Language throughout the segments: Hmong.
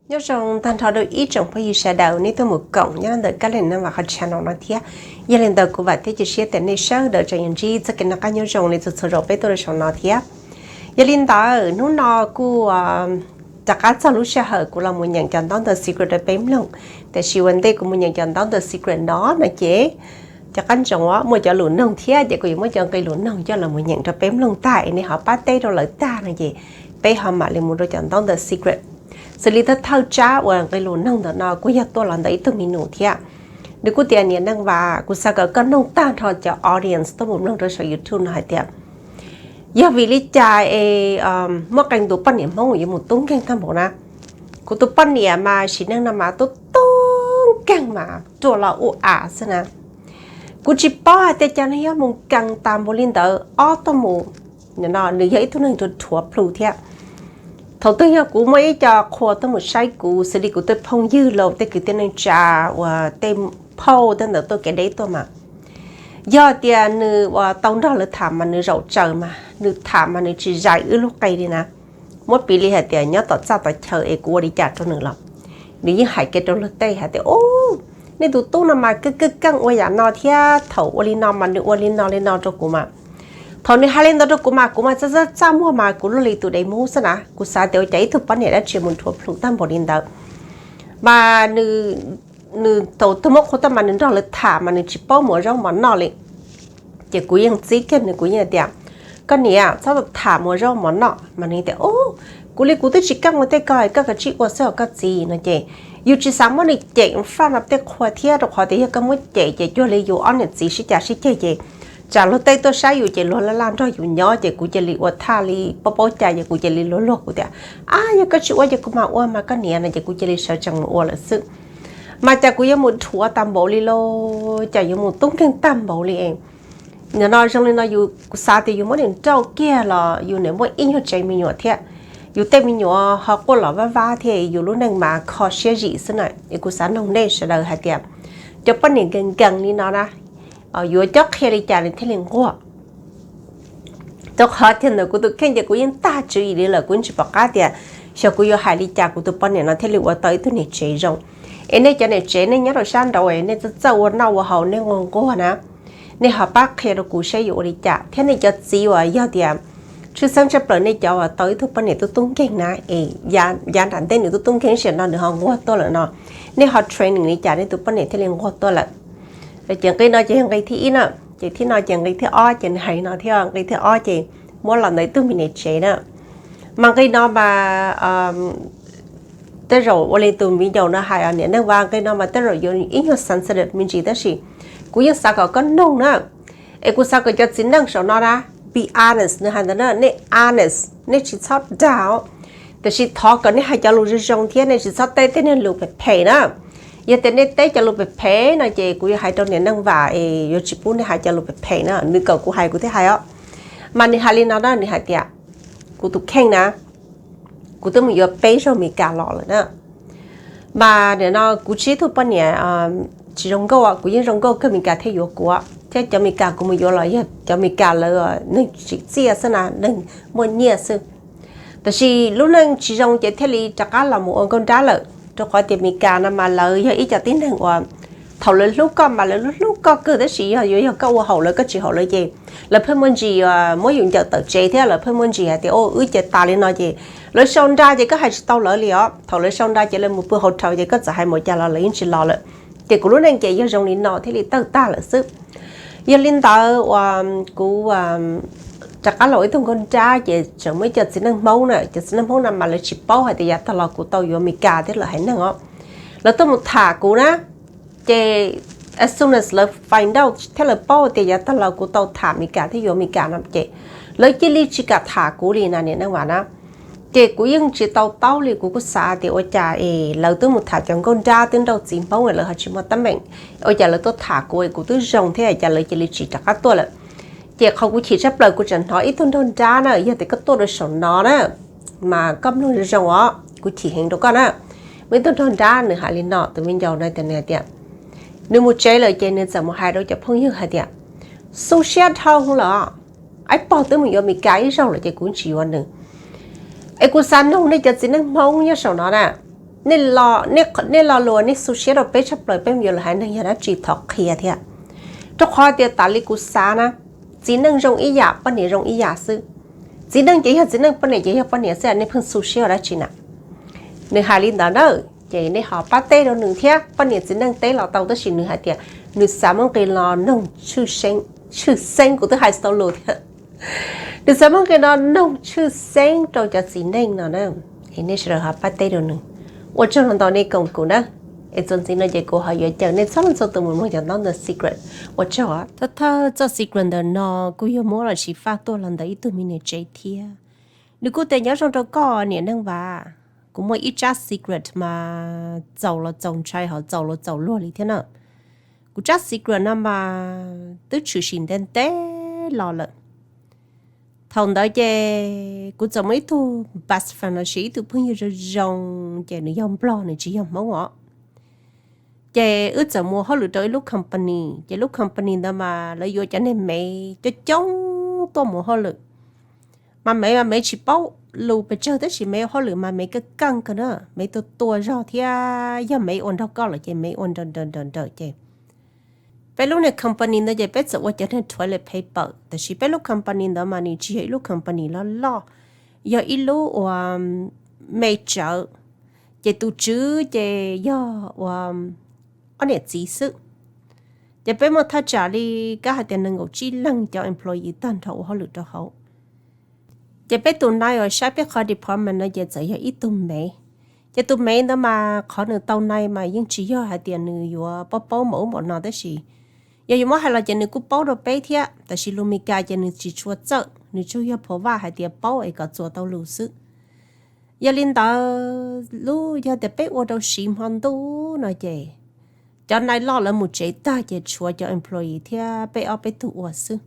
Nyob zoo tag nrho rau ib tsoom phooj ywg sawv daws nej tuaj mus koom nyob ntawm Kab Leej Neej Vam qhov channel no thiab. Yog li ntawd kuv vam thiab cia siab tias nej sawv daws tseem yuav ntsib txoj kev noj qab nyob zoo li txhua txhua zaus peb tuaj rau saum no thiab. Yog li ntawd hnub no kuj rov qab txog lub sij hawm kuv los mus nyeem cov ntaub ntawv secret rau peb mloog. Tiam sis ua ntej kuv mus nyeem cov ntaub ntawv secret no no ces cov qab ntsoov muaj cov lus noog thiab ces kuv yuav muab cov nqe lus noog coj los mus nyeem rau peb mloog tag es nej ho pab teb rau lawv tag no ces peb ho mam li mus rau cov ntaub ntawv secret. Xws li thawj thawj tsab uas nqe lus noog ntawm no kuj yog tuaj los ntawm ib tug me nus thiab. Nws kuj tias, Niam Neej Vam, kuv xav kom koj noog tag nrho cov audience tuaj mus mloog rau saum YouTube no hais tias yog vim li cas es muaj qee tus poj niam Hmoob yuav mus tub nkeeg tag npaum na. Kuv tus poj niam mas sim neej no mas tub tub nkeeg mas ruam los ua as xwb na. Kuv tsis paub hais tias cas nws yuav mus kees tas npaum li ntawd ob tuaj mus. Nws yog ib tug neeg rhuav plhu thiab. Thaum twg yog kuv muaj ib co qhua tuaj mus saib kuv xws li kuv tej phooj ywg los tej kwv tij neej tsa uas tej phauj tej ntawd tuaj kev deb tuaj mas, yog tias nws uas tau nrog lawv tham mas nws zaum tsaws mas nws tham mas nws tsis zais wb lub qe li na. Muab piv li hais tias nyob tom txaj tom chaw es kuv ua li cas rau nws los nws yeej hais kiag rau luag tej hais tias, Ub, nej tus tub no mas kawg kawg keej ua yam no thiab thaum ua li no mas nws ua li no li no rau kuv mas. Thaum nws hais li ntawd rau kuv mas kuv mas txaj txaj txaj muag mas kuv luaj li tus dev mub xwb na. Kuv xav tias ua cas ib tug poj niam dab tsi mus rhuav plhu tag npaum li ntawd. Mas nws thaum twg muab qhua tuaj mas nws nrog lawv tham mas nws tsis paub mus ua zaub mov noj li. Ces kuv yeej txib kiag nws, kuv yeej tias, Koj niam, txhob tham mus ua zaub mov noj. Mas nws tias, Ub, kuv li kuv twb tsis keej ua tej ko, koj kav tsij ua xwb os koj txiv no ces yus tsis xav muab nws cem faj no tej qhua thiab rau qhov tias yog koj muab cem ces cuag li yus ob niam txiv sib cav sib ceg ces tsam luag tej tuaj saib yus ces luag laj laj nrog yus nyob ces kuv cia li ua thaj li paub paub cai ces kuv cia li luag luag kuv tias, Ab, yog koj tsis ua ces kuv mam ua mas koj niam no ces kuv cia li sawv tsees mus ua lawm xwb. Mas cas kuv yuav mus rhuav tag npaum li lauj, cas yuav mus tub nkeeg tag npaum li. Nim no zoo li no yus, kuv xav tias yus muab nws nrauj kiag los yus nim muaj ib nyuag tsev me nyuam thiab, yus tej me nyuam ho quaj los vab vab thiab yus lub neej mas kho siab zim xwb na. Es kuv xav noog nej sawv daws hais tias cov poj niam nkees nkees li no na, yuav cob qhia li cas nws thiaj li nquag? Rau qhov tias ntawm kuv tus kheej ces kuv yeej tag tswv yim li lawm, kuv yeej tsis pom qab tias xyov kuv yuav hais li cas kuv tus poj niam no thiaj li ua tau ib tug niam tsev zoo. Es nej cov niam tsev nej nyob rau sab nraud nej txawj txawj ua noj ua haus nej nquag nquag na, nej ho pab qhia rau kuv saib yuav ua li cas. Thiab nej cov txiv uas yog tias tshwj xeeb tshaj plaws nej cov uas tau ib tug poj niam tub tub nkeeg na, es yav nram ntej nws tub tub nkeeg sim no nws ho nquag tuaj lawm no, nej ho training li cas nej tus poj niam thiaj li nquag tuaj lawm? Ces nqe no ces yog nqe thib ib na, ces thib no ces nqe thib ob ces nws hais li no thiab, nqe thib ob ces muab los ntawm ib tug me niam tsev na. Mas nqe no mas tej zaum ua li tus viv ncaus no hais, Niam Neej Vam, nqe no mas tej zaum yuav ib nyuag sensitive me ntsis tab sis kuv yeej xav kom koj noog na. Es kuv xav kom cov txiv neej saum no na, be honest, nws hais ntawd na, nej honest, nej tsis txhob dag os. Tiam sis thov kom nej hais cov lus zoo zoo thiab nej tsis txhob teb tej niag lus phem phem na. Yog tias nej teb cov lus phem phem no ces kuv yuav hais rau Niam Neej Vam es yuav tsis pub nej hais cov lus phem phem na, nws kom kuv hais kuv thiaj hais os. Mas nws hais li no na, nws hais tias, Kuv tus kheej na, kuv twb mus yuav peb zaug Meskas los lawm na. Mas nim no kuv tsis ib tug poj niam tsis zoo nkauj, kuv yeej zoo nkauj kawg, Meskas thiaj yuav kuv, thiab cov Meskas kuv mus yuav los yog cov Meskas lawv neeg tsim txiaj xwb na, neeg muaj nyiaj xwb. Tab sis lub neej tsis zoo ces thiaj li rov qab los mus ua nkauj nrab lawm, rau qhov tias Meskas no mas lawv yog ib co tib neeg uas thaum lawv hlub koj mas lawv hlub hlub koj kawg, tab sis yog yuav yog koj ua haum lawv koj tsis haum lawv ces lawv pheej muaj ntsis muab yus ncaws tawm tsev thiab lawv pheej muaj ntsis hais tias, Au, wb ces tas li no ces lawv sau nra ces koj hais tsis tau lawv li os. Thaum lawv sau nra ces lawv mus pw hauv rhav ces koj txawm hais mus cas los lawv yeej tsis los lawm. Ces kuv lub neej ces yog zoo li no thiaj li tawg tag lawm xwb. Yog li ntawd uas kuv rov qab los ua ib tug nkauj nrab ces tseem muaj ib co txiv neej Hmoob na, cov txiv neej Hmoob no mas lawv tsis paub hais tias yav tag los kuv tau yuav Meskas thiab lawv haiv neeg os. Lawv tuaj mus tham kuv na, ces as soon as lawv find out thiab lawv paub tias yav tag los kuv tau tham Meskas thiab yuav Meskas no ces lawv cia li tsis kam tham kuv li na, Niam Neej Vam na. Ces kuv yeej tsis tau taub li, kuv kuj xav tias ua cas es lawv twb mus tham cov nkauj nrab twb nrauj txiv Hmoob lawv ho tsis muaj teeb meem, ua cas lawv tuaj tham kuv es kuv twb zoo thiab cas lawv cia li tsis rov qab tuaj lawm. Ces qhov kuv chim tshaj plaws kuv tseem hnov ib tug nraug nrab na, yog tias koj tuaj rau saum no na, mas koj mloog zoo zoo os, kuv chim heev rau koj na. Muaj ib tug nraug nrab nws hais li no, tus viv ncaus no tias nws hais tias nws mus tsev lawm ces nws txawm mus hais rau cov phooj ywg hais tias, Xu siab dhau lawm, Aib Pog twb mus yuav Meskas ib zaug lawm ces kuv tsis yuav nws. Es kuv xav noog nej cov txiv neej Hmoob nyob saum no na, Nej lo lus nej xu siab rau peb tshaj plaws, peb mus yuav lwm haiv neeg yog dab tsi thov qhia thiab. Rau qhov tias tas li kuv xav na, txiv neej zoo ib yam, poj niam zoo ib yam xwb. Txiv neej ces yog txiv neej, poj niam ces yog poj niam xwb, nej pheej xu siab ua dab tsi na? Nws hais li ntawd na, ces nej ho pab teb rau nws thiab. Poj niam txiv neej teb los tau, tab sis nws hais tias nws xav muab nqi no noog tshwj xeeb, kuv twb hais tau lus thiab, nws xav muab nqi no noog tshwj xeeb rau cov txiv neej no na. Es nej sawv daws ho pab teb rau nws. Ua tsaug ntau nej koom kuv na. Es txuas ntxiv no ces kuv ho yuav caw nej txhua leej txhua tus mus mloog cov ntaub ntawv secret. Ua tsaug. Thawj thawj txoj secret ntawm no kuj yog muab los sis faj tuaj los ntawm ib tug me niam tsev thiab. Nws kuj tias nyob zoo rau koj niam neej Vas, kuv muaj ib tsab secret mas txaus los txaus ntshai ho txaus los txaus luag li thiab na. Kuv tsab secret no mas twb tshwm sim ntev ntev los lawm. Thaum ntawd ces kuv txawm muaj ib tug best friend los sis ib tug phooj ywg zoo zoo, ces nws yog nplog, nws tsis yog hmoob os. Ces wb txawm mus hauj lwm rau ib lub company, ces lub company ntawd mas lawv yuav cov niag Maiv coob coob tuaj mus hauj lwm. Mas Maiv mas Maiv tsis paub lus pes tsawg, tab sis Maiv ua hauj lwm mas Maiv keej keej kawg na, Maiv tua tua zog thiab yog Maiv ua nrog koj lawm ces Maiv ua nrawm nrawm nrawm nrawm ces peb lub niag company ntawd ces peb txawm ua cov niag toilet paper, tab sis peb lub company ntawd mas nws tsis yog ib lub company loj loj, yog ib lub ua me tsawv, ces tus tswv ces yog ua ob niam txiv xwb. Ces peb muaj thaj tsam li kab hais tias nees nkaum tsib leeg cov employee tag nrho ua hauj lwm rau hauv. Ces peb tus nai uas saib peb qhov department no ces txawm yog ib tug Maiv. Ces tus Maiv ntawd mas qhov nws tau nai mas yeej tsis yog hais tias nws yuav paub paub npaum ub npaum no, tab sis yog yuav muab hais los ces nws kuj paub rau peb thiab, tab sis lus Meskas ces nws tsis tshua txawj, nws tsuas yog pov vaj hais tias paub es kom txuas tau lus xwb. Yog li ntawd lub yog tias peb ua rau siv hmo ntuj no ces cov nai loj lawv mus tsev tag ces tshuav cov employee thiab peb ob peb tug ua xwb.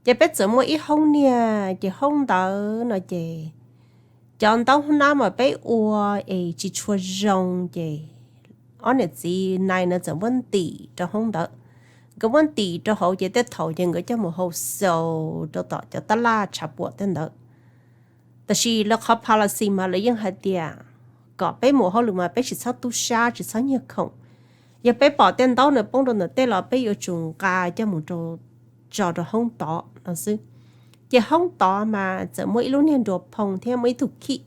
Ces peb txawm muaj ib hoob niag, ces hoob ntawd no ces cov ntaub hnab mas peb ua es tsis tshua zoo ces ob niam txiv nai no txawm muab ntim rau hoob ntawd. Nkawd muab ntim rau hauv ces tej thaum ces nkawd coj mus hau xaus rau tom cov tab laj tshav puam tej ntawd. Tab sis lawv qhov policy mas lawv yeej hais tias kom peb mus hauj lwm mas peb tsis txhob tub sab tsis txhob nyiag khoom. Yog peb pom tej ntaub no poob rau ntawm tej los peb yuav tsum nqa coj mus rau, tso rau hoob tod no xwb. Ces hoob tod mas txawm muaj ib lub niag nruas phoo thiab muaj ib tug khij.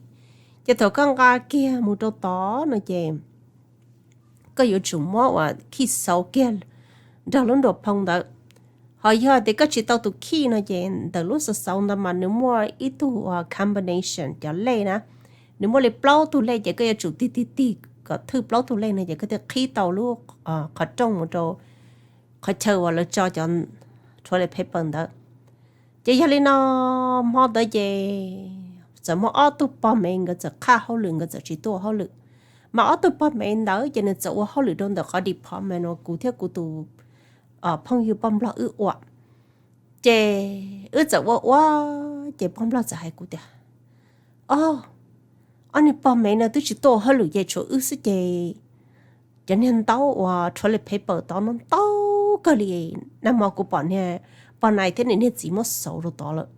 Ces thaum koj nqa kiag mus rau tod no ces koj yuav tsum muab ua khij xauv kiag nrog lub nruas phoo ntawd. Ho yog tias koj tsis tau tus khij no ces ntawm lub xauv xauv ntawd mas nws muaj ib tug ua combination cov lej na, nws muaj li plaub tug lej ces koj yuav tsum tig tig tig kom thwj plaub tug lej no ces koj thiaj qhib tau lub qhov rooj mus rau qhov chaw uas lawv tso cov toilet paper ntawd. Ces yog li no hmo ntawd ces txawm muaj ob tug pog Maiv nkawd txawm qhaj hauj lwm, nkawd txawm tsis tuaj ua hauj lwm. Mas ob tug pog Maiv ntawd ces nws txawm ua hauj lwm rau ntawm qhov department uas kuv thiab kuv tus phooj ywg poj nplog wb ua. Ces wb txawm ua ua, ces poj nplog txawm hais kuv tias, o, ob niag pog Maiv no twb tsis tuaj ua hauj lwm ces tshuav wb xwb ces cov niag ntaub uas toilet paper tod no ntau kawg li. Nag hmo kuv pom niag pog nai thiab nws niag txiv muab xauv rau tod lawm.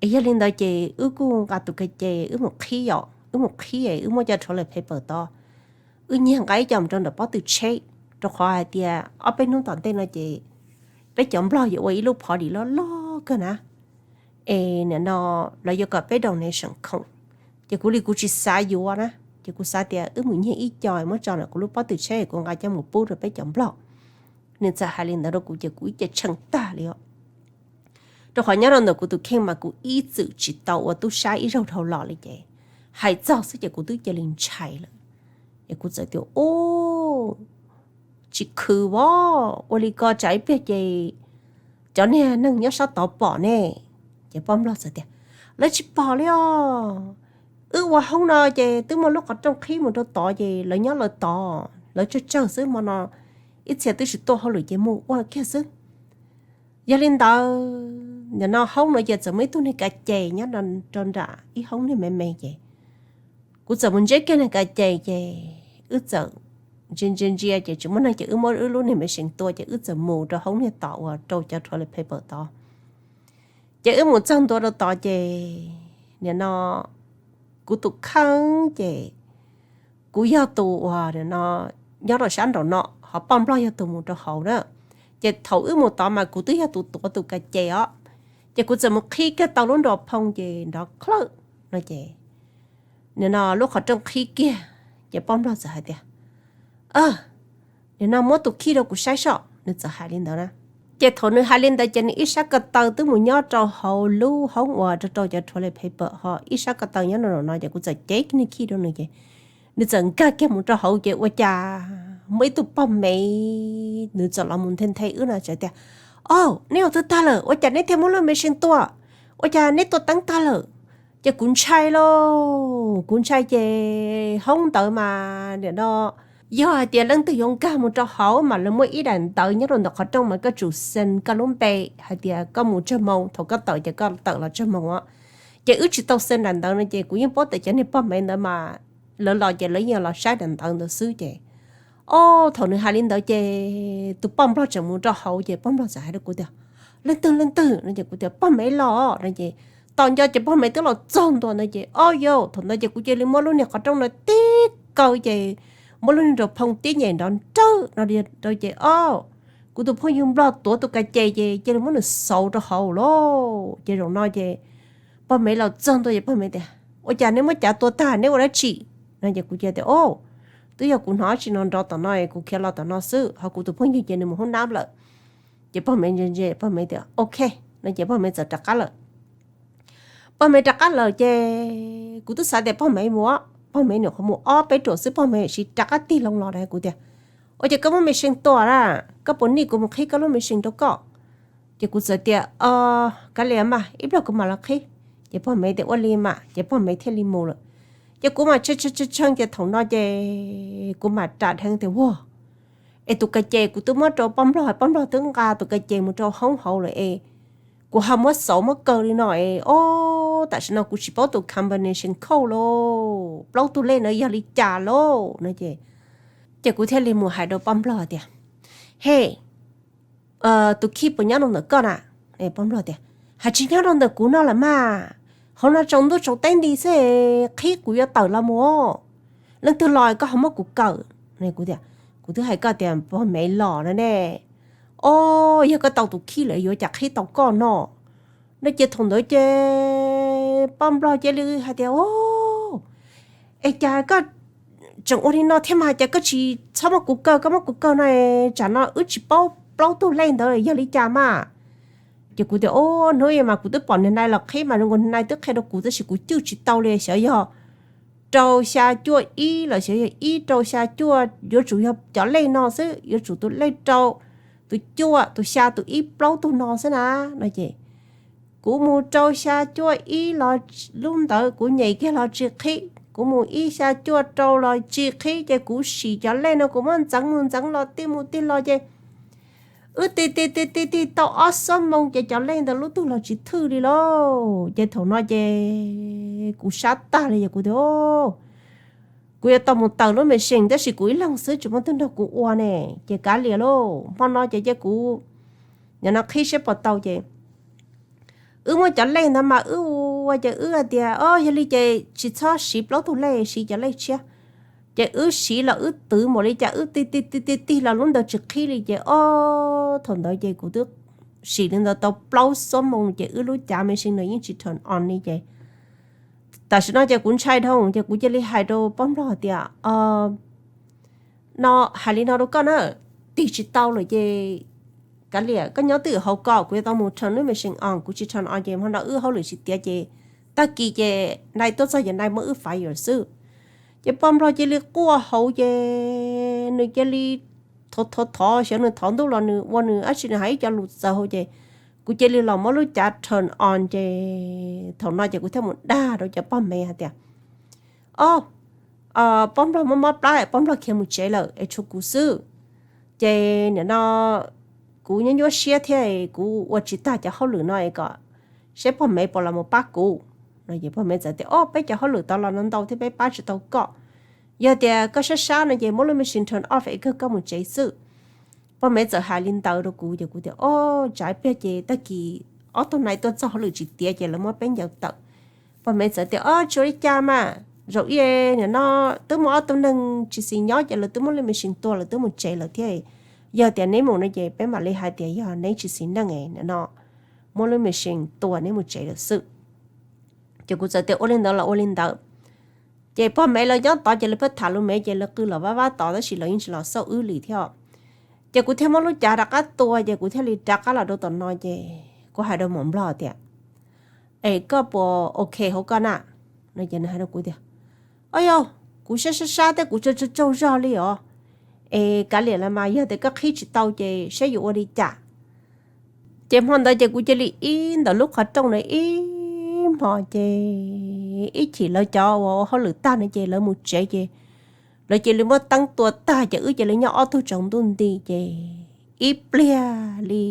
Es yog li ntawd ces wb kuj nqa tus ka ces wb mus qhib os, wb mus qhib es wb muab cov toilet paper tod, wb nyiag nqa ib co mus rau ntawm pob tw tsheb, rau qhov hais tias ob peb hnub tom ntej no ces peb cov nplog yuav ua ib lub party loj loj kawg na. Es nim no lawv yuav kom peb donation khoom, ces kuv li kuv tsis xav yuav na, ces kuv xav tias wb mus nyiag ib co muab tso ntawm kuv lub pob tw tsheb es kuv nqa coj mus pub rau peb cov nplog. Nws txawm hais li ntawd rau kuv ces kuv ib ce tshee tag li os. Rau qhov nyob rau ntawm kuv tus kheej mas kuv ib txwm tsis tau ua tub sab ib zaug dhau los li ces hais txog xwb ces kuv twb cia li ntshai lawm. Es kuv txawm tias, u, tsis khwv os, ua li ko tsam ib pliag ces cov niag neeg nyob sab tod pom ne. Ces poj nplog txawm tias, lawv tsis pom li os, wb ua hoob no ces twb muaj lub qhov rooj qhib mus rau tod ces lawv nyob lawv tod, lawv tsawg tsawg xwb, hmo no ib txhia twb tsis tuaj hauj lwm ces mus ua kiag xwb. Yog li ntawd nim no hoob no ces txawm muaj ib tug niag ka ces nyob rau nram ib hoob niag me me ces kuv txawm mus ntseb kiag niag ka ces ces wb txawm ntsia ntsia ntsia ces tsis muaj neeg ces wb muab wb lub niag machine tua ces wb txawm mus rau hoob niag tod uas rau cov toilet paper tod. Ces wb mus txog ntua rau tod ces nim no kuv tus kheej ces kuv yog tus uas nyob rau sab nraum no, ho Poj Nplog yog tus mus rau hauv na. Ces thaum wb mus tod mas kuv twb yog tus tuav tus ka ces os. Ces kuv txawm mus qhib kiag tau lub nrov phoo ces nrov klawb no ces nim no lub qhov rooj qhib kiag, ces Poj Nplog txawm hais tias, nim no muab tus khij rau kuv saib soj, nws txawm hais li ntawd na. Ces thaum nws hais li ntawd ces nws ib sab ko taw twb mus nyob rau hauv lub hoob uas rau rau cov rhuav li paper ho ib sab ko taw nyob rau no ces kuv txawm cev kiag khij rau nws ces nws txawm nkag kiag mus rau hauv ces ua cas muaj ib tug poj Mev nws txawm los mus nthe nthe wb no txawm tias, o, neb ua twg tag lawm ua cas neb thiaj muab lub machine tua, ua cas neb tua teeb tag lawm? Ces kuv ntshai lauj, kuv ntshai ces hoob ntawd mas nim no yog hais tias leej twg yuav nkag mus rau hauv mas lawv muaj ib daim ntawv nyob rau ntawm qhov rooj mas koj tsum xee koj lub npe hais tias koj mus tsawg moo, thaum koj tawm ces koj tawm los tsawg moo os. Ces wb tsis tau xee daim ntawv no ces kuv yeej paub tias cov niag poj Mev ntawd mas lawv los ces lawv yeej los saib daim ntawv ntawd xwb ces, o, thaum nws hais li ntawd ces tus poj Nplog tseem mus rau hauv ces poj Nplog txawm hais rau kuv tias, leej twg leej twg no ces kuv tias poj Mev los no ces tos nco ces poj Mev twb los txog ntua ntawd ces, o yau, thaum ntawd ces kuv cia li muab lub niag qhov rooj no tib kaw ces muab lub niag nrov phoo tib nyem nrov nrawg no rau ces, o, kuv tus phooj ywg Nplog tuav tus ka ces ces cia li muab nws xauv rau hauv lauj. Ces zaum no ces poj Mev los txog ntua ces poj Mev tias, ua cas neb muab cav tua tag neb ua dab tsi? No ces kuv cia tias, o, twb yog kuv hnov dab tsi no nrov tom no kuv khiav los tom no xwb ho kuv tus phooj ywg ces nws mus hoob nab lawm. Ces poj Mev ntse ntse poj Mev tias ok no ces poj Mev txawm rov qab lawm. Poj Mev rov qab lawm ces kuv twb xav tias poj Mev mus, poj Mev nyuam qhuav mus ob peb ruam xwb poj Mev sim rov qab tig loo los na kuv tias, ua cas koj muab machine tua na, koj puas nij kuv mus qhib koj lub machine rau koj? Ces kuv txawm tias, kav liam mas ib pliag kuv mam los qhib. Ces poj Mev tias ua li mas ces poj Mev thiaj li mus lawm. Ces kuv mam tshee tshee ces thaum no ces kuv mam ras dheev tias ua, es tus ka ces kuv twb muab rau poj Nplog, poj Nplog twb nqa tus ka ces mus rau hoob hauv lawm es kuv ho muab xauv muab kaw li no es, o, tam sim no kuv tsis paub tus combination code lauj, plaub tug lej no yog li cas lauj no ces, ces kuv thiaj li mus hais rau poj Nplog tias, he, tus khij puas nyob rau ntawm koj na? Poj Nplog tias, hais tsis nyob rau ntawm kuv no lawm mas, hauv no tsaus ntuj tsaus teb nti xwb, qhib kuv yuav tawm los mus, leej twg los koj ho muab kuv kawm. Kuv tias, kuv twb hais koj tias poj Mev los no ne, o, yog koj tau tus khij lawm yuav cas qhib tau koj no. No ces thaum ntawd ces poj Nplog cia li hais tias, o, es cas koj tseem ua li no thiab mas, cas koj tsis txhob muab kuv kaw, koj muab kuv kaw no tsam no wb tsis paub plaub tug lej ntawd yog li cas mas. Ces kuv tias, o, hnub ib mas kuv twb pom niag nai los qhib mas zoo nkaus niag nai twb qhia rau kuv tab sis kuv cwj tsis tau li, xyov yog rau xya cuaj ib los xyov yog ib rau xya cuaj, yuav tsum yog cov lej no xwb, yuav tsum tus lej rau, tus cuaj, tus xya, tus ib, plaub tug no xwb na. No ces kuv mus rau xya cuaj ib los lub ntawd kuv nyem kiag los tsis qhib, kuv mus ib xya cuaj rau los tsis qhib, ces kuv sim cov lej no kuv muab ntxeev mus ntxeev los tij mus tij los ces wb tig tig tig tig tig tau ob xuab moos ces cov lej ntawd lub tug los tsis thwj li lauj. Ces thaum no ces kuv sab tag li ces kuv tias, kuv yuav tau mus taws lub machine tab sis kuv ib leeg xwb tsis muaj twg nrog kuv ua ne, ces kav liam lauj, hmo no ces cia kuv nim no qhib siab puas tau ces wb muab cov lej ntawd mas wb ua ces wb hais tias, o, yog li ces tsis txhob siv plaub tug lej, siv cov lej tshiab. Ces wb siv los wb twv npaum li cas wb tig tig tig tig tig los lub ntawd tsis qhib li ces, o, thaum ntawd ces kuv twb sim li ntawd tau plaub xuab moos ces wb lub cav machine no yeej tsis turn on li ces tam sim no ces kuv ntshai dhau ces kuv cia li hais rau poj Nplog tias, no hais li no rau koj na, tig tsis tau lawm ces kav liam, koj nyob twj ywm hauv ko, kuv yuav tau mus turn lub machine on, kuv tsis turn on ces hmo no wb hauj lwm tsis tiav ces tag kis ces nai tuaj txog ces nai muab wb fire xwb. Ces poj Nplog cia li quaj hauv ces nws cia li thov thov thov, xyov nws thov ntuj los nws ua nws dab tsi nws hais ib co lus txawv hauv ces kuv cia li los muab lub cav turn on ces thaum no ces kuv thiaj mus dag rau cov poj Mev hais tias, o, poj Nplog mob mob plab, poj Nplog khiav mus tsev lawm es tshuav kuv xwb. Ces nim no kuv nyuaj nyuaj siab thiab kuv ua tsis tag cov hauj lwm no es kom seb poj Mev puas los mus pab kuv. No ces poj Mev txawm tias, o, peb cov hauj lwm tod los no ntau thiab peb pab tsis tau koj. Yog tias koj sab sab no ces muab lub machine turn off es kawg koj mus tsev xwb. Poj Mev txawm hais li ntawd rau kuv ces kuv tias, o, tsam ib pliag ces tag kis ob tug nai tuaj txog hauj lwm tsis tiav ces lawv muab peb ncaws tawm. Poj Mev txawm tias, o, tsis ua li cas mas, zaum ib nim no twb muaj ob tug neeg tsis xis nyob ces lawv twb muab lub machine tua lawv twb mus tsev lawm thiab. Yog tias neb mus no ces peb mam li hais tias yog neb tsis xis neej no, muab lub machine tua neb mus tsev lawm xwb. Ces kuv txawm tias ua li ntawd los ua li ntawd. Ces pog Mev lawv nyob tod ces lawv pheej tham lus Mev ces lawv qw los vab vab tod tab sis lawv yeej tsis los xauj wb li thiab. Ces kuv thiaj muab lub cav rov qab tua ces kuv thiaj li rov qab los rau tom no ces kuv hais rau Muam Nplog tias, Es koj puas ok hauv koj na? No ces nws hais rau kuv tias, Au yau, kuv sab sab sab thiab kuv tsaug tsaug zog li os. Es kav liam los mas yog tias koj qhib tsis tau ces saib yuav ua li cas. Ces hmo ntawd ces kuv cia li ib ntawm lub qhov rooj na ib hmos ces ib chim lawv cov uas ua hauj lwm tag no ces lawv mus tsev ces lawv cia li muab teeb tua tag ces wb cia li nyob ob tug tsaus ntuj nti ces ib pliag li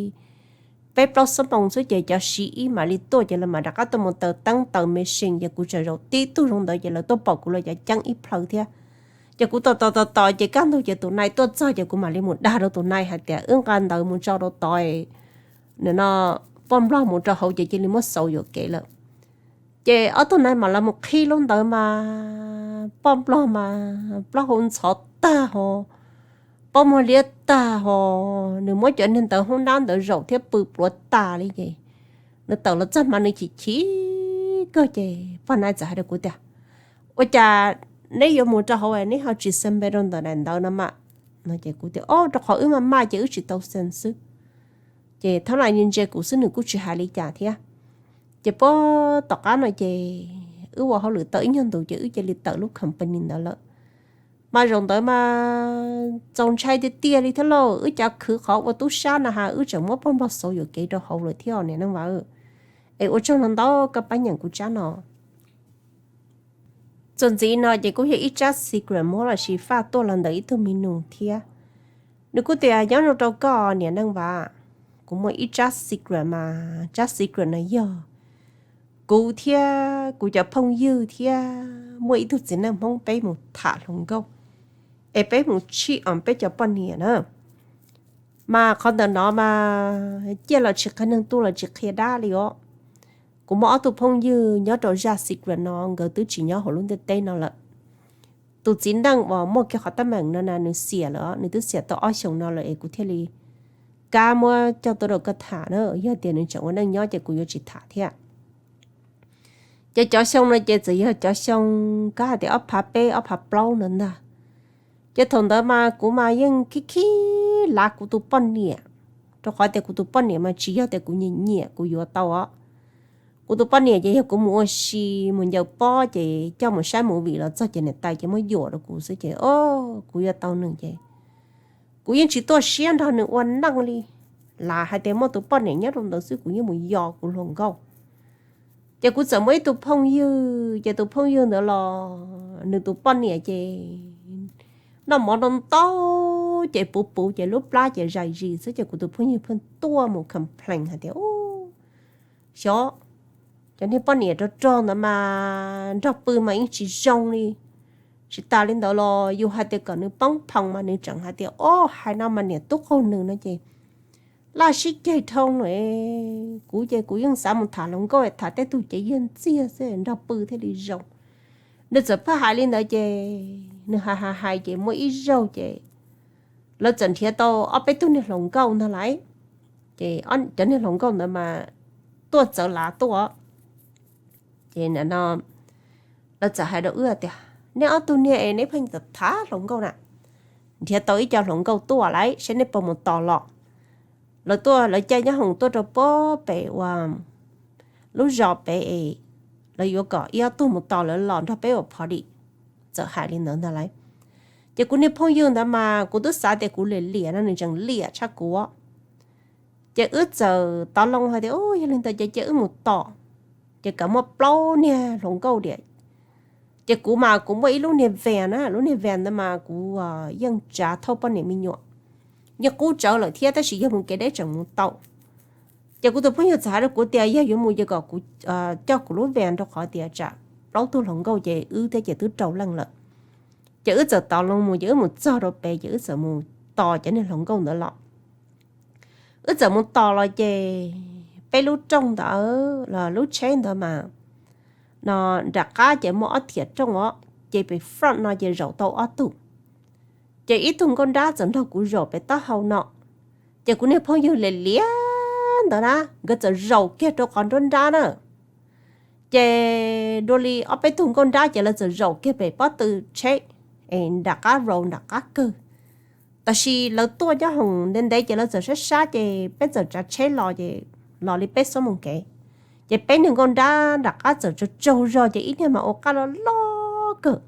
peb plaub xuab moos xwb ces cov siv ib mam li tuaj ces lawv mam rov qab tuaj mus taws teeb taws machine ces kuv tseem zaum tib tug zoo ntawd ces lawv tuaj pom kuv lawv cov ceeb ib plhaw thiab. Ces kuv tos tos tos tos ces kaj ntug ces tus nai tuaj txog ces kuv mam li mus dag rau tus nai hais tias wb nqa ntawd mus tso rau tod, nim no poj Nplog mus rau hauv ces cia li muab xauv yuam kev lawm. Ces ob tug nai mam los mus qhib lub ntawd mas poj Nplog mas plaub hau ntxhov tag ho, pob muag liab tag ho, nws muab cov niag ntawd hoob nab ntawd zaum thiab pw pluav tas li ces nws tawm los txog mas nws chim chim kawg ces poj nai txawm hais rau kuv tias, Ua cas neb yuav mus rau hauv neb ho tsis xa npe rau ntawm daim ntawv no mas? No ces kuv tias, O, rau qhov wb maj maj ces wb tsis tau xa xwb. Ces thaum no ntsia ntsia kuv xwb nws kuj tsis hais li cas thiab. Ces puag tom qab no ces wb ua hauj lwm tau ib nyuag ntus ces wb cia li tawm lub company ntawd lawm. Mas zaum ntawd mas txaus ntshai tiag tiag li thiab lauj, wb cov khwv qhov ua tub sab na has wb tseem muab poj Nplog xauv yuam kev rau hauv lawm thiab niam neej Vam. Es ua tsaug ntau ntau koj pab nyeem kuv tsab no. Txuas ntxiv no ces kuj yog ib tsab secret muab los sis faj tuaj los ntawm ib tug me nus thiab. Nws kuj tias, Nyob zoo rau koj niam neej Vam, kuv muaj ib tsab secret mas tsab secret no yog kuv thiab kuv cov phooj ywg thiab muaj ib tug txiv neej Hmoob peb mus tham hluas nkauj es peb mus tshij o peb cov poj niam na. Mas qhov ntawm no mas ciaj los tsis qhia neeg, tuag los tsis qhia dab li os. Kuv muaj ob tug phooj ywg nyob rau zaj secret no, nkawd twb tsis nyob hauv lub ntiaj teb no lawm. Tus txiv neej uas muaj kiag qhov teeb meem no na nws xiam lawm, nws twb xiam tau ob xyoos no lawm es kuv thiaj li kam muab coj tuaj rau koj tham na. Yog tias nws tseem ua neej nyob ces kuv yuav tsis tham thiab. Ces cov xyoo no ces txawm yog cov xyoo kab hais tias ob phav peb ob phav plaub no ntag. Ces thaum ntawd mas kuv mas yeej khib khib lav kuv tus poj niam, rau qhov tias kuv tus poj niam mas tsis yog tias kuv nyiam nyiam kuv yuav tau os. Kuv tus poj niam ces yog kuv mus ua si mus ncaws pob ces coj mus saib movie los txog ces niam tais ces muab yuam rau kuv xwb ces o, kuv yuav tau nws ces kuv yeej tsis tuaj siab nrog nws ua neej li. Lam hais tias muaj tus poj niam nyob rau ntawd xwb kuv yeej mus yos kuv hluas nkauj. Ces kuv txawm muaj ib tug phooj ywg, ces tus phooj ywg ntawd los nws tus poj niam ces noj mov ntau ntau ces puv puv ces lub plab ces zais zis xwb ces kuv tus phooj ywg pheej tuaj mus complain hais tias, Xyov, cov niag poj niam rog rog ntawd mas nrog pw mas yeej tsis zoo li. Tsis tas li ntawd los yus hais tias kom nws poob phoom mas nws tseem hais tias, O, hais no mas niam tub qaug nws no ces laj sib ceg dhau lawm. Kuv ces kuv yeej xav mus tham hluas nkauj, tham tej tug cev yag ntxiag xwb nrog pw thiaj li zoo. Nws txawm pheej hais li ntawd ces nws hais hais hais ces muaj ib zaug ces lawv txawm nrhiav tau ob peb tug niag hluas nkauj ntag lauj. Ces cov niag hluas nkauj ntawd mas tuaj txawv lav tuaj. Ces no lawv txawm hais rau wb tias, Neb ob tug niag es neb pheej tham hluas nkauj na, nrhiav tau ib co hluas nkauj tuaj lauj, saib neb puas mus tos los. Lawv tuaj, lawv caij nyoob hoom tuaj rau puag pem uas lub zos pem es lawv yuav kom ib ob tug mus tos lawv los nrog peb ua party. Txawm hais li ntawd ntag lauj. Ces kuv niag phooj ywg ntawd mas kuv twb xav tias kuv liam liam no nws tseem liam tshaj kuv. Ces wb txawm tov loo hais tias, Yog li ntawd ces cia wb mus tos. Ces kom muaj plaub niag hluas nkauj diam. Ces kuv mas kuv muaj ib lub niag van na, lub niag van ntawd mas kuv yeej tsav thauj poj niam me nyuam, yeej qub tsawv lawm thiab tab sis yog mus kev deb tseem mus tau. Ces kuv tus phooj ywg txawm hais rau kuv tias yog yuav mus ces kom kuv coj kuv lub van rau qhov tias tsam plaub tug hluas nkauj ces wb thiab ces twb rau leej lawm. Ces wb txawm tov loo mus ces wb mus txog rau pem ces wb txawm mus tos cov niag hluas nkauj ntawd los. Wb txawm mus tos los ces peb lub rooj ntawd los lub tsheb ntawd mas no nram qab ces muaj ob thiam rooj os, ces pem front no ces zaum tau ob tug. Ces ib tug nkauj nrab txawm nrog kuv zaum pem taub hau no, ces kuv niag phooj ywg liam liam ntawd na, nkawd txawm zaum kiag rau qhov nruab nrab na. Ces dua li ob peb tug nkauj nrab ces lawv txawm zaum kiag pem pob tw tsheb, es nram qab row nram qab kawg. Tab sis lawv tuaj nyob hoom ntev ntev ces lawv txawm sab sab ces peb txawm tsav tsheb los ces los li peb xuab moos kev. Ces peb niag nkauj nrab nram qab txawm tsaug tsaug zog ces ib niag mas ua qab loj loj kawg.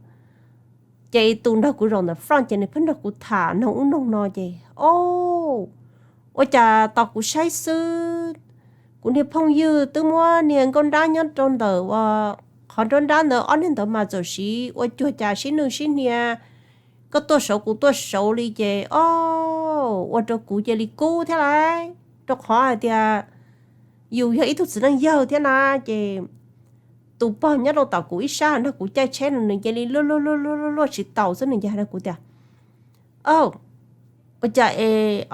Ces tus nrog kuv zaum ntawm front ces nws pheej nrog kuv tham noog ub noog no ces, o, ua cas tos kuv saib xwb, kuv niag phooj ywg twb muab niag nkauj nrab nyob rau ntawm ua qhov nruab nrab ntawd, ob niag ntawd mas txawm siv ua cuag cas sib nwj sib hnia, koj tuaj saud kuv tuaj saud li ces, o, ua rau kuv cia li kub thiab lauj, rau qhov hais tias yus yog ib tug txiv neej yawg thiab na. Ces tus pog nyob rau tom kuv ib sab nrog kuv caij tsheb no nws cia li luaj luaj luaj luaj luaj tsis taus xwb, nws cia hais rau kuv tias, o, ua cas es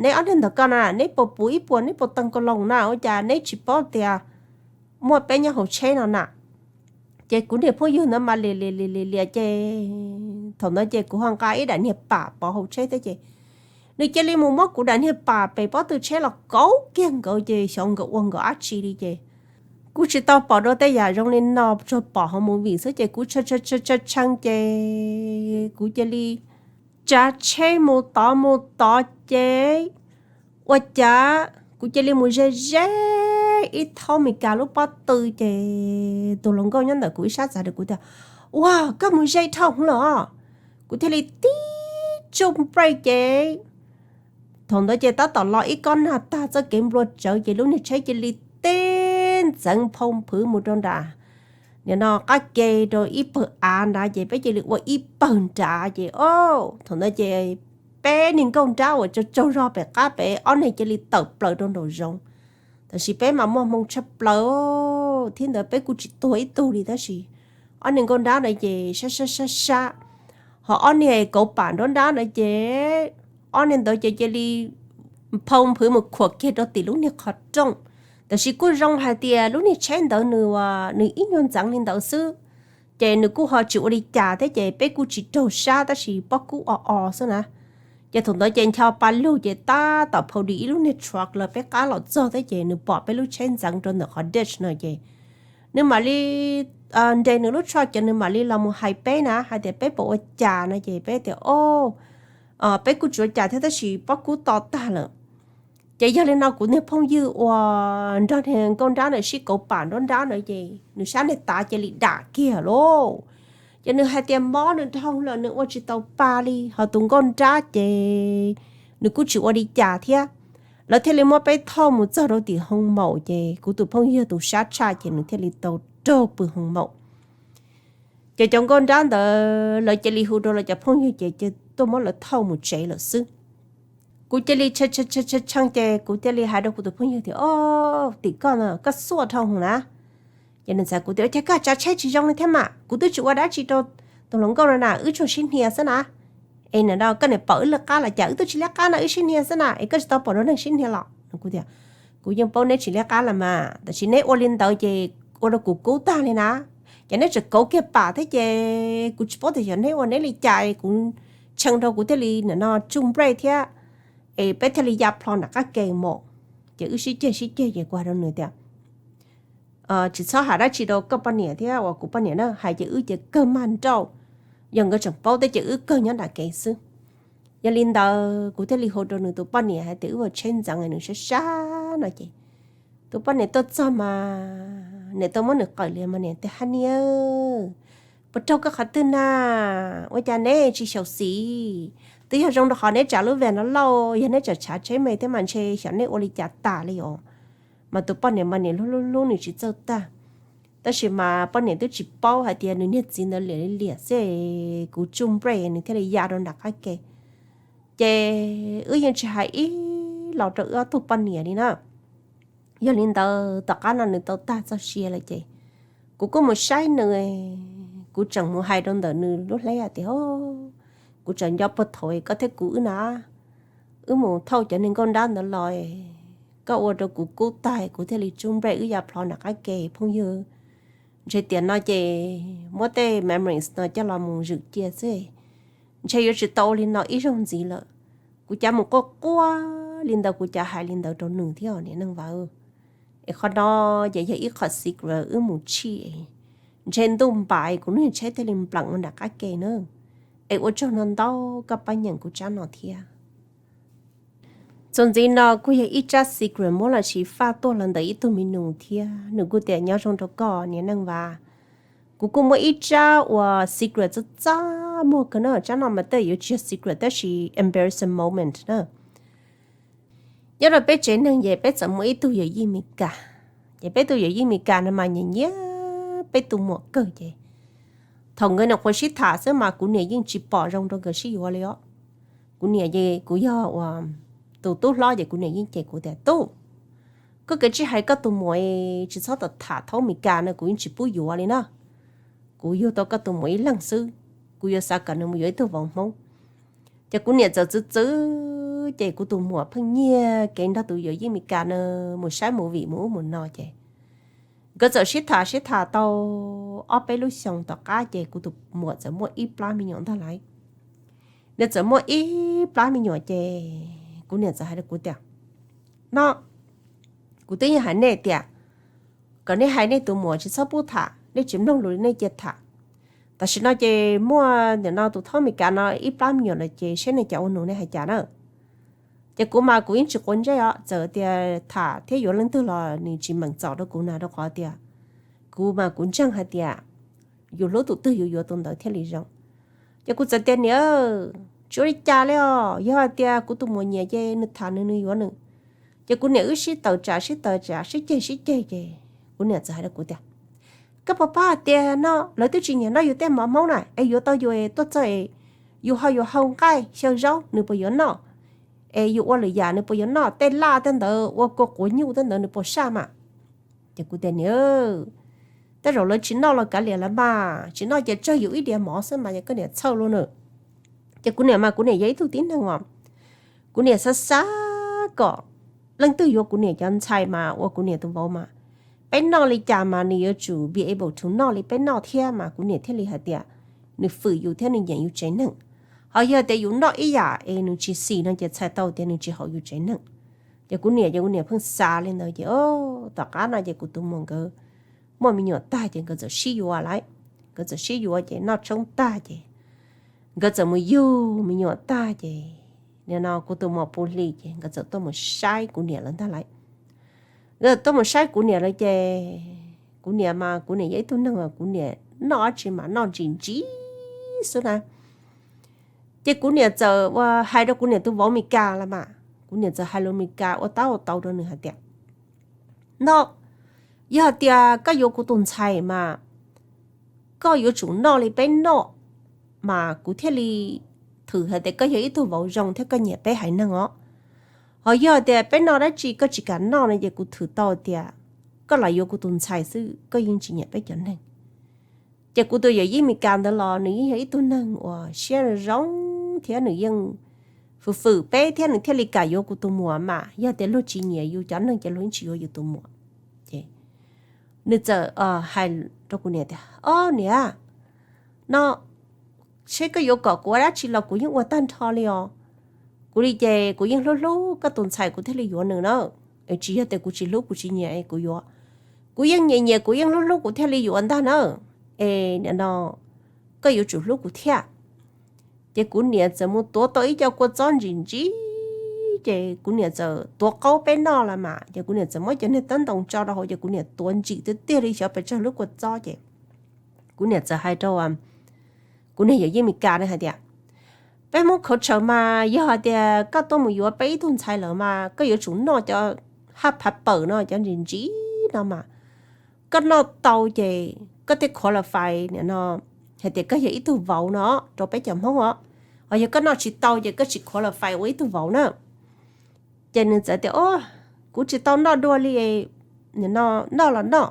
neb ob niag ntawm ko na neb puas puv ib puas, neb puas teev kaus loos na, ua cas neb tsis paub tias muaj peb nyob hauv tsheb no na? Ces kuv niag phooj ywg ntawd mas liam liam liam liam liam ces thaum ntawd ces kuv ho nqa ib daim niag pam pov hauv tsheb thiab ces nws cia li mus muab kuv daim niag pam pem pob tw tsheb los kauv kiag nkawd ces xyov nkawd ua nkawd dab tsi li ces kuv tsis tau pom dua tej yam zoo li no, tsuas pom hauv movie xwb ces kuv tshee tshee ces kuv cia li tsav tsheb mus tod mus tod ces ua cas kuv cia li mus ze ze ib thaub Meskas lub pob tw ces tus hluas nkauj nyob ntawm kuv ib sab txawm hais rau kuv tias, ua, koj mus ze dhau hwv lawm os. Kuv thiaj li tib tsuj brake ces thaum ntawd ces tab tom los ib kob nag tag txoj kev nplua tsawv ces lub niag tsheb cia li tib ntxeev phau nphwv mus rau nram, nim no qab ke rau ib pawg av nrad ces peb cia li ua ib pawg nrad ces, o, thaum ntawd ces peb niag nkauj nrab uas tsaug tsaug zog pem qab pem ob niag cia li tawm plaws rau nraum zoov. Tab sis peb mas muaj hmoo tshaj plaws thiab ntawd peb kuj tsis tuag ib tug li tab sis ob niag nkauj nrab na ces sab sab sab sab, ho ob niag kauv pam nruab nrab na ces ob niag ntawd ces cia li phau nphwv mus khuam kiag rau tim lub niag qhov rooj. Tab sis kuj zoo hais tias lub niag tsheb ntawd nws, nws ib nyuag ntxeev li ntawd xwb, ces nws kuj ho tsis ua li cas thiab ces peb kuj tsis raug sab tab sis pob kub o o xwb na. Ces thaum ntawd ces ncho pa lug ces tab tom phau di ib lub niag truck los peb qab los txog thiab ces nws pom peb lub tsheb ntxeev rau ntawm qhov ditch no ces nws mam li nres nws lub truck ces nws mam li los mus hais peb na hais tias peb puas ua cas no ces peb tias, o, peb kuj tsis ua cas thiab tab sis pob kub to tag lawm. Ces yog li no kuv niag phooj ywg uas nrog niag nkauj nrab na sib kauv pam nruab nrab na ces nws sab niag tav cia li dam kiag lauj. Ces nws hais tias mob nws dhau lawm nws ua tsis tau pa li, ho tus nkauj nrab ces nws kuj tsis ua li cas thiab. Lawv thiaj li muab peb thauj mus txog rau tim hoo maum ces kuv tus phooj ywg tus sab tshaj ces nws thiaj li tau raug pw hoo maum. Ces cov nkauj nrab ntawd lawv cia li hu rau lawv cov phooj ywg ces tuaj muab lawv thauj mus tsev lawm xwb. Kuv cia li tshee tshee ces kuv cia li hais rau kuv tus phooj ywg tias, o, tim koj no koj xuaj dhau hwv na. Ces nws txawm kuv tias, ua cas koj tsav tsheb tsis zoo li thiab mas kuv twb tsis ua dab tsi rau tus hluas nkauj no na, wb tsuas sib hnia xwb na. Es nim no koj niam pom wb liab qab los cas, wb twb tsis liab qab no, wb sib hnia xwb na, es koj tsis tau pom dua neeg sib hnia los? Kuv tias, kuv yeej paub neb tsis liab qab los mas tab sis neb ua li ntawd ces ua rau kuv kub tag li na. Ces neb tseem kauv kiag pam thiab ces kuv tsis paub tias xyov neb ua neb li cas, kuv tshee rau kuv thiaj li nim no tsuj brake thiab. Es peb thiaj li ya plho nram qab ke mus. Ces wb sib ceg sib ceg ces kuv hais rau nws tias, tsis txhob hais dab tsi rau koj poj niam thiab uas kuv poj niam na, hais ces wb ces kawg mag nrauj, yog nkawd tseem paub thiab ces wb kawg nyob nram kev xwb. Yog li ntawd kuv thiaj li hu rau nws tus poj niam hais tias wb ua tsheb ntxeev nws sab sab no ces tus poj niam tuaj txog mas niam tau muab nws qawm li mas niam tias, ha niam, puas raug koj qhov twg na? Ua cas neb tsis xyaum xim? Twb yog zoo rau qhov neb tsav lub van no lauj, yog neb tseem tshav tsheb me thiab mas ntshe xyov neb ua li cas tas li os. Mas tus poj niam mas niam hlub hlub hlub nws tsis txawj tag, tab sis mas poj niam twb tsis paub hais tias nws niag txiv ntawd liam li liam xwb, kuv tsuj brake nws thiaj li ya rau nram qab ke. Ces wb yeej tsis hais ib los rau wb ob tug poj niam li na. Yog li ntawd tom qab no nws tau tag txoj sia lawm ces kuv kuj mus saib nws, kuv tseem mus hais rau ntawm nws lub hleb hais tias, kuv tseem nco puag thaum koj thiab kuv wb na, wb mus thauj cov niag nkauj nrab ntawd los, koj ua rau kuv kub tag kuv thiaj li tsuj brake wb ya plho nram qab ke phooj ywg. Ntshe tiam no ces muab tej memories no coj los mus zwm cia xwb. Ntshe yuav tsis tau ua li no ib zaug ntxiv lawm. Kuv cav mus quaj quaj li ntawd, kuv cav hais li ntawd rau nws thiab niam neej Vauv. Es qhov no ces yog ib qho secret wb mus tshij, ntshe ntuj npam kuv niag tsheb thiaj li npleem ua nram qab ke na. Es ua tsaug ntau ntau koj pab nyeem kuv tsab no thiab. Txuas ntxiv no kuj yog ib tsab secret muab los sis faj tuaj los ntawm ib tug me nus thiab, nws kuj tias nyob zoo rau koj niam neej Vauv. Kuv kuj muaj ib tsab uas secret txaj txaj muag kawg no, tsab no mas tej yuav tsis yog secret tab sis embarrassing moment na. Nyob rau peb tsev neeg ces peb txawm muaj ib tug yawm yij Mes Kas. Ces peb tug yawm yij Mes Kas no mas nyiam nyiam peb tus muam kawg ces thaum nkawd nyuam qhuav sib tham xwb mas kuv niam yeej tsis pom zoo rau nkawd sib yuav li os. Kuv niam ces kuv yog uas tus tub hlob ces kuv niam yeej cem kuv tias, Tub, koj kav tsij hais koj tus muam tsis txhob tham thaum Mes Kas no kuv yeej tsis pub yuav li na. Kuv yug tau koj tus muam ib leeg xwb, kuv yuav xav kom nws mus yuav ib tug vauv Hmoob. Ces kuv niam txawm txwv txwv ces kuv tus muam pheej nyiag kev nrog tus yawm yij Mes Kas no mus saib movie mus ub mus no ces nkawd txawm sib tham sib tham tau ob peb lub xyoos tom qab ces kuv tus muam txawm muaj ib plab me nyuam ntag lauj. Nws txawm muaj ib plab me nyuam ces kuv niam txawm hais rau kuv tias, No, kuv twb yeej hais nej tias kom nej hais nej tus muam tsis txhob pub tham, nej tsis mloog lus li nej cia tham. Tam sim no ces muaj nim no tus thaub Mes Kas no ib plab me nyuam lawm ces seb nej cov ua nus nej hais cas na. Ces kuv mas kuv yeej tsis quav ntsej os, txawm tias tham thiab yuav leej twg los nws tsis meem txom rau kuv na, rau qhov tias kuv mas kuv ntseeg hais tias yus hlub tus twg yus yuav tus ntawd thiaj li zoo. Ces kuv txawm tias, Niam, tsis ua li cas li os, yog hais tias kuv tus muam nyiam ces nws tham nws nws yuav nws. Ces kuv niam wb sib tawm tsam sib tawm tsam sib ceg sib ceg ces kuv niam txawm hais rau kuv tias, Koj puas paub hais tias no lawv twb tsis nyiam noj yus tej mov Hmoob na, es yuav tau yus es tuaj txog es yus ho yuav hau nqaij xyaw zaub nws puas yuav noj? Es yus ua lwm yam nws puas yuav noj? Tej laj tej ntawd ua kua quav nyuj tej ntawd nws puas saj mas? Ces kuv tias, Niam, tej zaum lawv tsis noj los kav liam lawv mas, tsis noj ces tsawg yus ib diav mov xwb mas, yog koj niam txhawj lawm na. Ces kuv niam mas kuv niam yog ib tug tib neeg os, kuv niam xav xav kom leej twg yuav kuv niam cov ntxhais mas ua kuv niam tus vauv mas peb noj li cas mas nws yuav tsum be able to noj li peb noj thiab mas kuv niam thiaj li hais tias nws fwm yus thiab nws nyiam yus tsev neeg. Ho yog tias yus noj ib yam es nws tsis xis no ces txhais tau tias nws tsis haum yus tsev neeg. Ces kuv niam ces kuv niam pheej xav li ntawd ces tom qab no ces kuv tus muam nkawd muaj me nyuam tag ces nkawd txawm sib yuav lawm. Nkawd txawm sib yuav ces noj tshoob tag ces nkawd txawm mus yug me nyuam tag ces nim no kuv tus muam puv hli ces nkawd txawm tuaj mus saib kuv niam lawv ntag lauj. Nkawd tuaj mus saib kuv niam lawv ces kuv niam mas kuv niam yog ib tug neeg uas kuv niam noj dab tsi mas noj ntsim ntsim xwb na. Ces kuv niam txawm ua hais rau kuv niam tus vauv Mes Kas los mas, kuv niam txawm hais lus Mes Kas ua tab ua tau rau nws hais tias, No, yog hais tias koj yuav kuv tus ntxhais mas koj yuav tsum noj li peb noj, mas kuv thiaj li thwm hais tias koj yog ib tug vauv zoo thiab koj nyiam peb haiv neeg os. Ho yog tias peb noj dab tsi koj tsis kam noj no ces kuv thwm tau tias koj lam yuav kuv tus ntxhais xwb, koj yeej tsis nyiam peb cov neeg. Ces kuv tus yawm yij Mes Kas ntawd los nws yeej yog ib tug neeg uas siab zoo thiab nws yeej fwm fwm peb thiab nws thiaj li kam yuav kuv tus muam mas. Yog tias luag tsis nyiam yus cov neeg ces luag yeej tsis yuav yus tus muam. Ces nws txawm hais rau kuv niam tias, Ob niam, no seb koj yuav kom kuv ua dab tsi los kuv yeej ua tag nrho li os. Kuv li ces kuv yeej hlub hlub koj tus ntxhais kuv thiaj li yuav nws na. Es tsis yog tias kuv tsis hlub kuv tsis nyiam es kuv yuav, kuv yeej nyiam nyiam kuv yeej hlub hlub kuv thiaj li yuav ntag na. Es nim no koj yuav tsum hlub kuv thiab. Ces kuv niam txawm mus tuav tau ib co kua txob ntsim ntsim, ces kuv niam txawm tuav qaub peb noj los mas, ces kuv niam txawm muab cov niag teeb ntoos tso rau hauv ces kuv niam tuav ntsim tiag tiag li xyov pes tsawg lub kua txob ces kuv niam txawm hais rau kuv niag yawm yij Mes Kas na hais tias, Peb Hmoob khauv tshawm mas yog hais tias koj tuaj mus yuav peb ib tug ntxhais lawm mas koj yuav tsum noj cov haj phav pawm no, cov ntsim ntsim no mas. Koj noj tau ces koj thiaj qualify nim no hais tias koj yog ib tug vauv no rau peb cov Hmoob os. Ho yog koj noj tsis tau ces koj tsis qualify ua ib tug vauv na. Ces nws txawm tias, Kuv tsis tau noj dua li, noj los noj.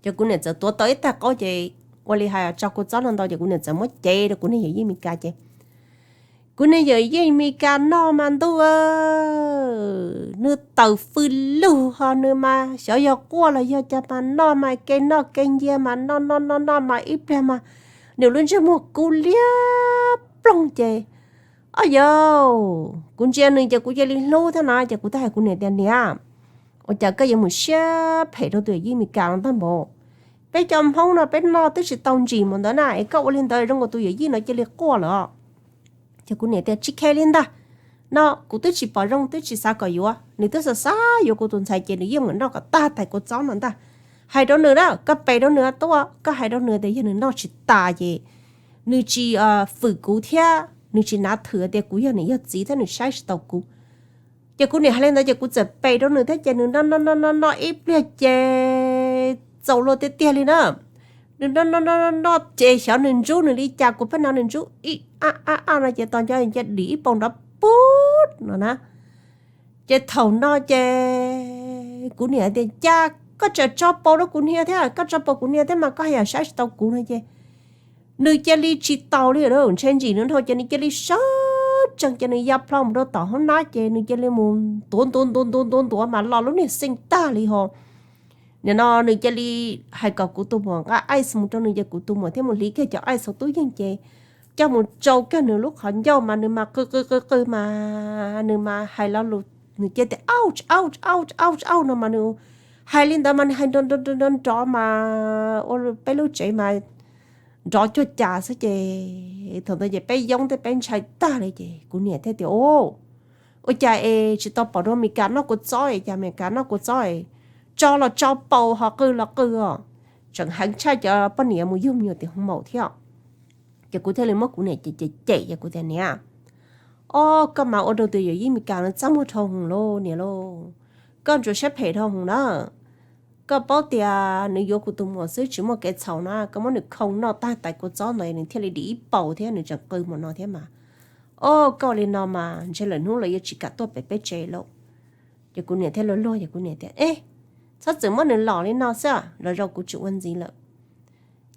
Ces kuv niam txawm tuav tau ib tag qaub ces ua li hais tso kua txob no ntau ces kuv niam txawm muab cev rau kuv niag yawm yij Mes Kas ces Kuv niag yawm yij Mes Kas noj mas ntuj, nws tawm fws lug ho nws mas xyov yog quaj los yog cas mas noj mas ke noj ke ncia mas noj noj noj noj mas ib pliag mas nws lub ntsej muag kub liab ploog ces, o yau, kuv ntsia nws ces kuv cia li hlub thiab no ces kuv thiaj hais kuv niam tias, Niam, ua cas koj yuav mus siab phem rau tus yawm yij Mes Kas no ntag npaum? Peb cov Hmoob no peb noj twb tsis tau ntsim mus ntawd na es koj ua li ntawd zoo nkaus tus yawm yij no cia li quaj lawm. Ces kuv niam tias, Tsis khe li ntag, no kuv twb tsis pom zoo twb tsis xav kom yuav, nws twb xav xav yuav kuv tus ntxhais ces nws yeej mus noj kom tag tais kua txob no ntag. Hais rau nws na, koj pes rau nws tuaj, koj hais rau nws tias yog nws noj tsis tas ces nws tsis fwm kuv thiab nws tsis nav thwm tias kuv yog niam yog txiv thiab nws saib tsis taus kuv. Ces kuv niam hais li ntawd ces kuv txawm pes rau nws thiab ces nws noj noj noj noj ib pliag ces txaus luag tiag tiag li na. Nws noj noj noj noj ces xyov nws ntsub nws li cas, kuv pheej hnov nws ntsub ib a a a no ces tos nco nco dim ib paus nrov pub no na. Ces thaum no ces kuv niam tias, Cas koj tseem tso paus rau kuv niag thiab, koj tso paus kuv niag thiab mas koj haj yam saib tsis tau kuv no ces nws cia li tsis taus li, ntshe ntsim nws dhau ces nws cia li sawv tsees ces nws ya plho mus rau tom hoob nab ces nws cia li mus ntuav ntuav ntuav ntuav ntuav ntuav mas los lub niag xeej tag li ho. Nim no nws cia li hais kom kuv tus muam nqa ice mus rau nws ces kuv tus muam thiaj mus hliv kiag cov ice hauv tub yeej ces coj mus tsau kiag nws lub qhov ncauj mas nws mas qw qw qw qw mas nws mas hais lo lus, nws cia tias, Ouch, ouch, ouch, ouch, ouch no mas nws hais li ntawd mas nws hais nrov nrov nrov mas ua peb lub tsev mas nrov cuag cas xwb ces thaum ntawd ces peb yoob thiab peb ntshai tag li ces kuv niam thiaj tias, Ua cas es tsis tau pom rau Mes Kas noj kua txob es cas Mes Kas noj kua txob es tso los tso paus ho qw los qw os. Tseem heev tshaj cov poj niam mus yug me nyuam tim hoo maum thiab. Ces kuv thiaj li muab kuv niam cem cem cem ces kuv tias, Niam, o, koj mas ua rau tus yawm yij Mes Kas no txaj muag dhau hwv lauj niam lauj. Koj ntsuas siab phem dhau hwv na. Koj paub tias nws yuav kuv tus muam xwb tsis muaj kev txhaum na, koj muab nws khoo noj tag tais kua txob ntawd nws thiaj li dim ib paus thiab nws tseem qw mus no thiab mas. O, koj li no mas ntshe lwm hnub los yuav tsis kam tuaj pem peb tsev lauj. Ces kuv niam thiaj luag luag ces kuv niam tias, Eb, txhob txwm muab nws los li no xwb, los zaum kuv tsis ua ntxiv lawm.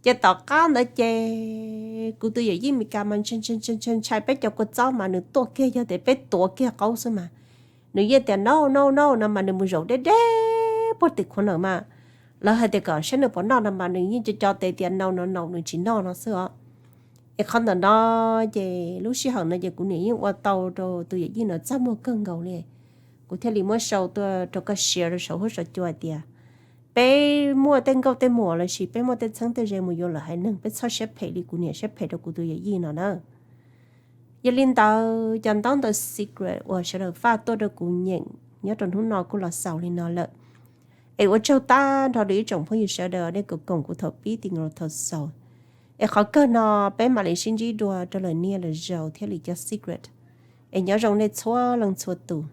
Ces tom qab ntawd ces kuv tus yawm yij Mes Kas mas ntshai ntshai peb cov kua txob mas nws tuaj kiag yog tias peb tuav kiag qaub xwb mas nws yeej tias, No, no, no no mas nws mus zaum deb deb puag tim qhuav ntawd mas lawv hais tias kom saib nws puas noj no mas nws yeej co co tes tias, No, no, no, nws tsis noj no xwb os. Es qhov ntawm no ces lub sij hawm no ces kuv niam yeej ua tau rau tus yawm yij no txaj muag kawg nkaus li. Kuv thiaj li muab sau tuaj rau koj share rau saum huab saum cua hais tias peb muaj tej nkauj tej muam los sis peb muaj tej txheeb tej ze mus yuav lwm haiv neeg peb txhob siab phem li kuv niam siab phem rau kuv tus yawm yij no na. Yog li ntawd cov ntaub ntawv secret uas sawv daws faj tuaj rau kuv nyeem nyob rau hnub no kuj los xaus li no lawm. Es ua tsaug tag nrho rau ib tsoom phooj ywg sawv daws nej koom kuv thaum pib txij nkaus thaum xaus. Es qhov kawg no peb mam li sib ntsib dua rau lwm niaj lwm zaus thiaj li cov secret. Es nyob zoo nej txhua leej txhua tus.